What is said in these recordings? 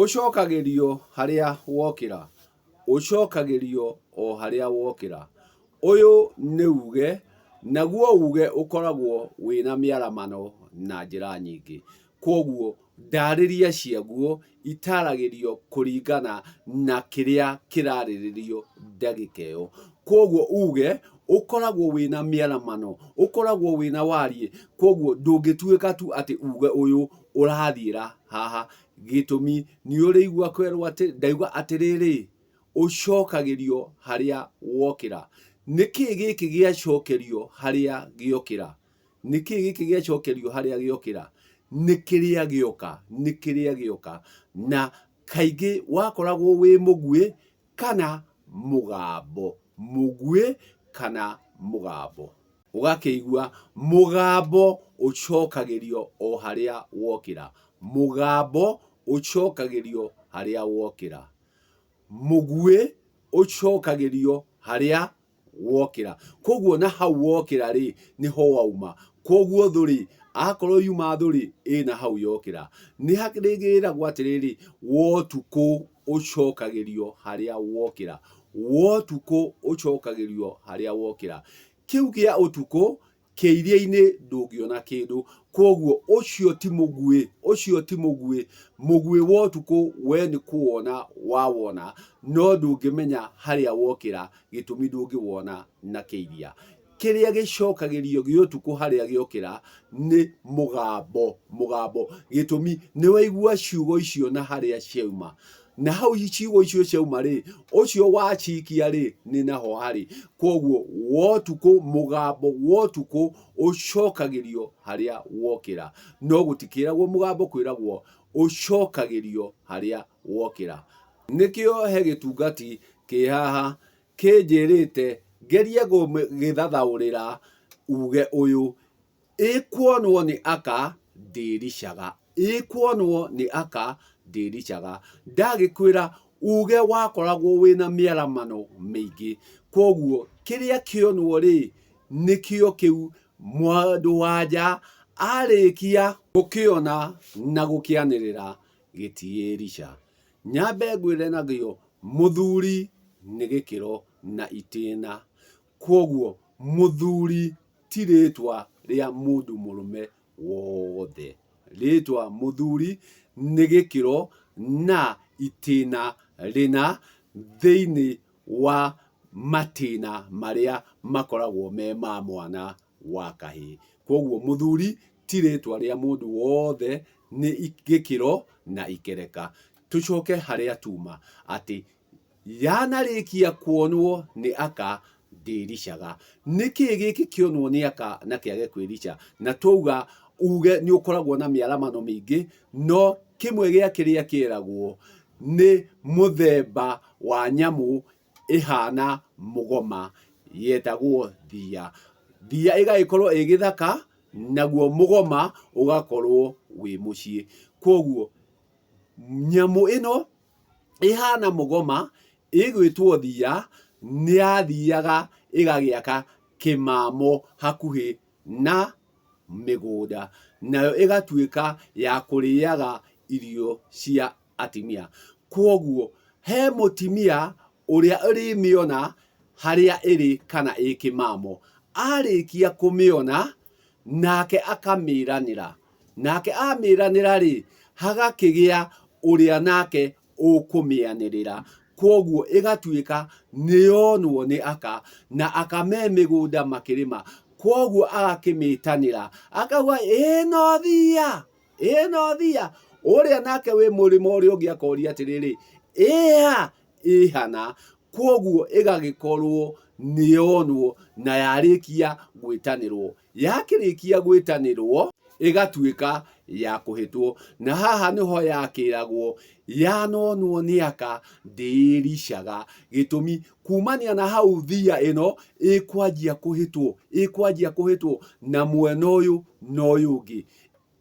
Ũcokagĩrio harĩa wokĩra. Ũcokagĩrio o harĩa wokĩra. Ũyũ nĩ uge, naguo uge ũkoragwo wĩna mĩaramano na njĩra nyingĩ. Kwoguo ndarĩria ciaguo itaragĩrio kũringana na kĩrĩa kĩrarĩrĩrio ndagĩka ĩyo. Kwoguo uge ũkoragwo wĩna mĩaramano, ũkoragwo wĩna wariĩ, kwoguo ndũngĩtuĩka tu atĩ uge ũyũ ũrathiĩra haha. Gĩtũmi nĩ ũrĩigua kwerwo atĩ, ndaigua atĩrĩrĩ, ũcokagĩrio harĩa wokĩra. Nĩkĩ gĩkĩ gĩacokerio harĩa gĩokĩra? Nĩkĩ gĩkĩ gĩacokerio harĩa gĩokĩra? Nĩ kĩrĩa gĩoka, nĩ kĩrĩa gĩoka. Na kaingĩ wakoragwo wĩ mũguĩ kana mũgambo, mũguĩ kana mũgambo. Ũgakĩigua mũgambo ũcokagĩrio o harĩa wokĩra, mũgambo ũcokagĩrio harĩa wokĩra. Mũguĩ ũcokagĩrio harĩa wokĩra. Koguo na hau wokĩra rĩ, nĩho wauma. Koguo thũ rĩ, akorwo yuma thũ rĩ, ĩ na hau yokĩra. Nĩ harĩgĩragwo atĩrĩrĩ, wotukũ ũcokagĩrio harĩa wokĩra. Wotukũ ũcokagĩrio harĩa wokĩra. Kĩu gĩa ũtukũ kĩiria-inĩ ndũngĩona kĩndũ. Kwoguo ũcio ti mũguĩ, ũcio ti mũguĩ. Mũguĩ wa ũtukũ we nĩ kũwona wawona, no ndũngĩmenya harĩa wokĩra, gĩtũmi ndũngĩwona na kĩiria. Kĩrĩa gĩcokagĩrio gĩa ũtukũ harĩa gĩokĩra nĩ mũgambo, mũgambo. Gĩtũmi nĩ waigua ciugo icio na harĩa ciauma. Na hau ciugo icio ciauma rĩ, ũcio wacikia rĩ, nĩ naho harĩ. Kwoguo wotukũ, mũgambo wotukũ ũcokagĩrio harĩa wokĩra. No gũtikĩragwo mũgambo, kwĩragwo ũcokagĩrio harĩa wokĩra. Nĩkĩo he gĩtungati kĩ haha kĩnjĩrĩte ngerie gũgĩthathaũrĩra uge ũyũ, Ĩkuonwo nĩ aka ndĩricaga. Ĩkuonwo nĩ aka ndĩricaga. Ndagĩkwĩra uge wakoragwo wĩna mĩaramano mĩingĩ. Kwoguo kĩrĩa kĩonwo rĩ, nĩkĩo kĩu mũndũ wa nja arĩkia gũkĩona na gũkĩanĩrĩra gĩtiĩrica. Nyambe ngwĩre nakĩo mũthuri nĩ gĩkĩro na itĩna. Kwoguo mũthuri ti rĩtwa rĩa mũndũ mũrũme wothe. Rĩtwa mũthuri nĩ gĩkĩro na itĩna rĩna thĩinĩ wa matĩna marĩa makoragwo me ma mwana wa kahĩĩ. Kwoguo mũthuri ti rĩtwa rĩa mũndũ wothe, nĩ gĩkĩro na ikereka. Tũcoke harĩa tuma atĩ Yanarĩkia kuonwo nĩ aka ndĩricaga. Nĩkĩ gĩkĩ kĩonwo nĩ aka na kĩage kwĩrica? Na twauga uge nĩ ũkoragwo na mĩaramano mĩingĩ, no kĩmwe gĩa kĩrĩa kĩragwo nĩ mũthemba wa nyamũ ĩhana mũgoma yetagwo thiya. Thiya ĩgagĩkorwo ĩ gĩthaka, naguo mũgoma ũgakorwo wĩ mũciĩ. Kwoguo nyamũ ĩno ĩhana mũgoma ĩgwĩtwo thiya nĩ yathiaga ĩgagĩaka kĩmamo hakuhĩ na mĩgũnda, nayo ĩgatuĩka ya kũrĩaga irio cia atimia. Kwoguo he mũtimia ũrĩa ũrĩmĩona harĩa ĩrĩ kana ĩ kĩmamo, arĩkia kũmĩona nake akamĩranĩra. Nake amĩranĩra-rĩ, hagakĩgĩa ũrĩa nake ũkũmĩanĩrĩra. Kwoguo ĩgatuĩka nĩyonwo nĩ aka, na aka me mĩgũnda makĩrĩma. Kwoguo agakĩmĩtanĩra, akauga ĩno thiya, ĩno thiya. Ũrĩa nake wĩ mũrĩmo ũrĩa ũngĩ akoria atĩrĩrĩ, ĩha, ĩhana. Kwoguo ĩgagĩkorwo nĩyonwo na yarĩkia gwĩtanĩrwo. Yakĩrĩkia gwĩtanĩrwo, ĩgatuĩka ya kũhĩtwo. Na haha nĩho yakĩragwo, yanonwo nĩ aka ndĩĩricaga. Gĩtũmi, kumania na hau thiya ĩno ĩkwanjia kũhĩtwo, ĩkwanjia kũhĩtwo na mwena ũyũ na ũyũ ũngĩ.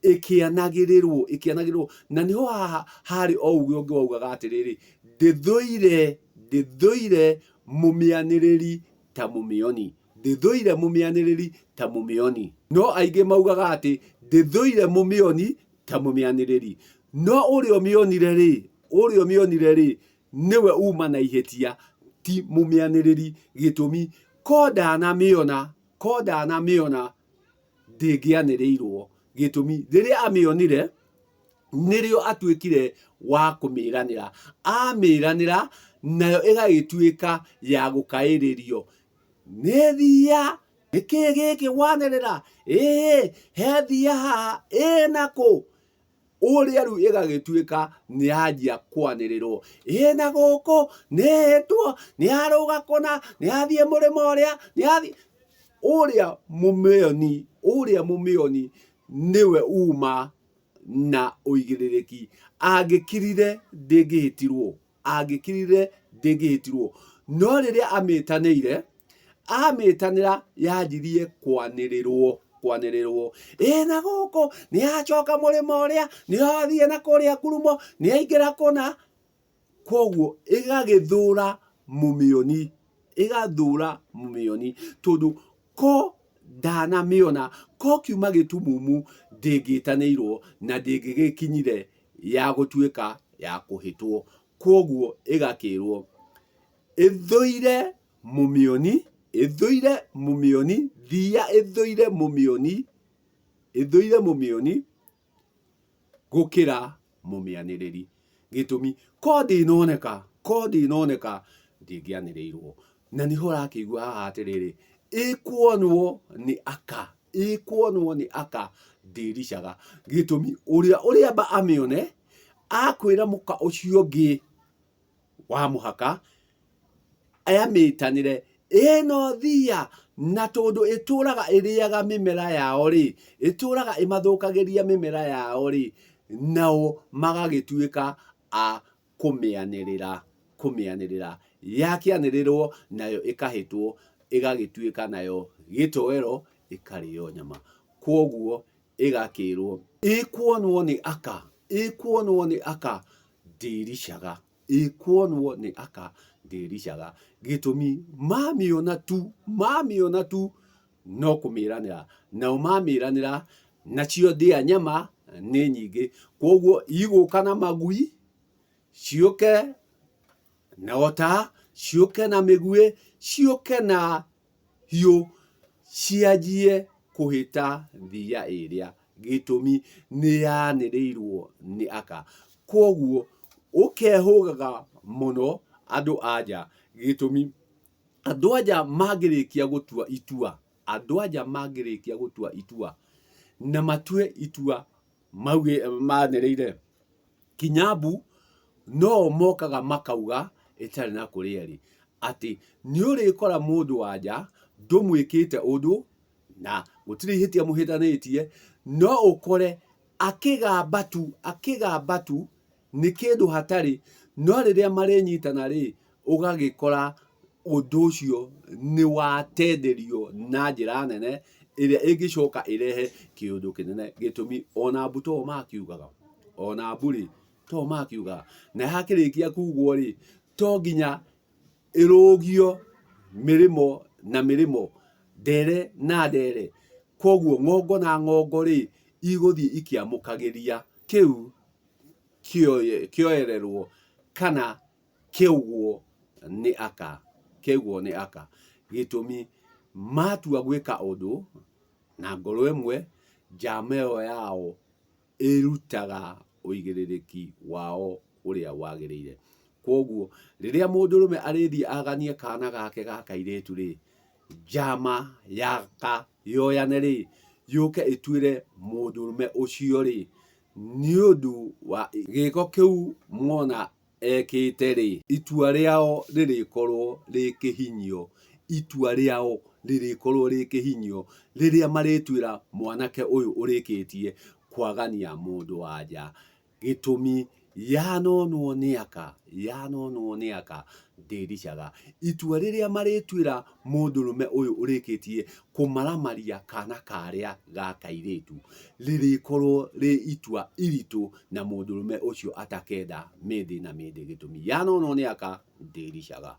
Ĩkĩanagĩrĩrwo, ĩkĩanagĩrĩrwo. Na nĩho haha harĩ o uge ũngĩ waugaga atĩrĩrĩ, ndĩthũire, ndĩthũire mũmĩanĩrĩri ta mũmĩoni. Ndĩthũire mũmĩanĩrĩri ta mũmĩoni. No aingĩ maugaga atĩ ndĩthũire mũmĩoni ta mũmĩanĩrĩri. No ũrĩa ũmĩonire-rĩ, Ũrĩa ũmĩonire rĩ, nĩwe uma na ihĩtia, ti mũmĩanĩrĩri. Gĩtũmi, ko ndanamĩona, ko ndanamĩona ndĩngĩanĩrĩirwo. Gĩtũmi, rĩrĩa amĩonire, nĩrĩo atuĩkire wa kũmĩranĩra. Amĩranĩra, nayo ĩgagĩtuĩka ya gũkaĩrĩrio. Nĩ thiia, nĩkĩ gĩkĩ wanĩrĩra? Ĩĩ, he thiia haha, ĩĩ nakũ? Ũrĩa rĩu ĩgagĩtuĩka nĩ yanjia kwanĩrĩrwo, ĩĩ na gũkũ, nĩ ĩhĩtwo, nĩ yarũga kũna, nĩ yathiĩ mũrĩmo ũrĩa, nĩ yathiĩ. Ũrĩa mũmĩoni, ũrĩa mũmĩoni nĩwe uma na ũigĩrĩrĩki. Angĩkirire ndĩngĩhĩtirwo. Angĩkirire ndĩngĩhĩtirwo. No rĩrĩa amĩtanĩire, amĩtanĩra yanjirie kwanĩrĩrwo kwanĩrĩrwo, ĩ na gũkũ nĩ yacoka mũrĩmo ũrĩa, nĩ yathiĩ na kũrĩa ngurumo, nĩ yaingĩra kũna. Koguo ĩgagĩthũra mũmĩoni, ĩgathũra mũmĩoni tondũ ko ndanamĩona, ko kiuma gĩtumumu ndĩngĩtanĩirwo na ndĩngĩgĩkinyire ya gũtuĩka ya kũhĩtwo. Kwoguo ĩgakĩrwo ĩthũire mũmĩoni, ĩthũire mũmĩoni, thiia ĩthũire mũmĩoni, ĩthũire mũmĩoni gũkĩra mũmĩanĩrĩri. Gĩtũmi, ko ndĩnoneka, ko ndĩnoneka ndĩngĩanĩrĩirwo. Na nĩho ũrakĩigua haha atĩrĩrĩ, ĩkuonwo nĩ aka, ĩkuonwo nĩ aka ndĩricaga. Gĩtũmi, ũrĩa ũrĩamba amĩone, akwĩra mũka ũcio ũngĩ wa mũhaka, amĩtanĩre, ĩno thiia, na tondũ ĩtũraga ĩrĩaga mĩmera yao rĩ, ĩtũraga ĩmathũkagĩria mĩmera yao rĩ, nao magagĩtuĩka a kũmĩanĩrĩra, kũmĩanĩrĩra. Yakĩanĩrĩrwo nayo ĩkahĩtwo, ĩgagĩtuĩka nayo gĩtoero, ĩkarĩo nyama. Kwoguo ĩgakĩrwo, ĩkuonwo nĩ aka, ĩkuonwo nĩ aka, ndĩricaga, ĩkuonwo nĩ aka, ndĩricaga. Gĩtũmi, mamĩona tu, mamĩona tu, no kũmĩranĩra. Nao mamĩranĩra, nacio ndĩa nyama nĩ nyingĩ. Kwoguo igũka na magui, ciũke na ũta, ciũke na mĩguĩ, ciũke na hiũ, cianjie kũhĩta thiia ĩrĩa. Gĩtũmi nĩ yanĩrĩirwo nĩ aka. Kwoguo ũkehũgaga mũno andũ a nja. Gĩtũmi andũ a nja mangĩrĩkia gũtua itua, andũ a nja mangĩrĩkia gũtua itua, na matue itua mauge manĩrĩire kinya mbu, no o mokaga makauga ĩtarĩ na kũrĩa ĩrĩ, atĩ nĩ ũrĩkora mũndũ wa nja ndũmwĩkĩte ũndũ na gũtirĩ ihĩtia mũhĩtanĩtie, no ũkore akĩgamba tu, akĩgamba tu nĩ kĩndũ hatarĩ, no rĩrĩa marĩnyitana rĩ, ũgagĩkora ũndũ ũcio nĩ watenderio na njĩra nene ĩrĩa ĩngĩcoka ĩrehe kĩũndũ kĩnene. Gĩtũmi ona mbu to makiugaga, ona mbu rĩ to makiugaga, na yakĩrĩkia kugwo rĩ, to nginya ĩrũgio mĩrĩmo na mĩrĩmo, ndere na ndere. Koguo ng'ongo na ng'ongo rĩ, igũthiĩ ikĩamũkagĩria kĩu kĩoererwo kana kĩaugwo nĩ aka, kĩaugwo nĩ aka. Gĩtũmi matua gwĩka ũndũ na ngoro ĩmwe, njama ĩyo yao ĩrutaga ũigĩrĩrĩki wao ũrĩa wagĩrĩire. Kwoguo rĩrĩa mũndũrũme arĩthiĩ aganie kana gake ga kairĩtu rĩ, njama ya aka yoyane rĩ, yũke ĩtuĩre mũndũrũme ũcio rĩ, nĩ ũndũ wa gĩko kĩu mona ekĩte-rĩ, itua rĩao rĩrĩkorwo rĩ kĩhinyio, itua rĩao rĩrĩkorwo rĩ kĩhinyio rĩrĩa marĩtuĩra mwanake ũyũ ũrĩkĩtie kwagania mũndũ-wa-nja. Gĩtũmi, yanonwo nĩ aka, yanonwo nĩ aka, ndĩricaga. Itua rĩrĩa marĩtuĩra mũndũrũme ũyũ ũrĩkĩtie kũmaramaria kana karĩa ga kairĩtu, rĩrĩkorwo rĩ itua iritũ na mũndũrũme ũcio atakenda mĩndĩ na mĩndĩ. Gĩtũmi, yanonwo nĩ aka, ndĩricaga.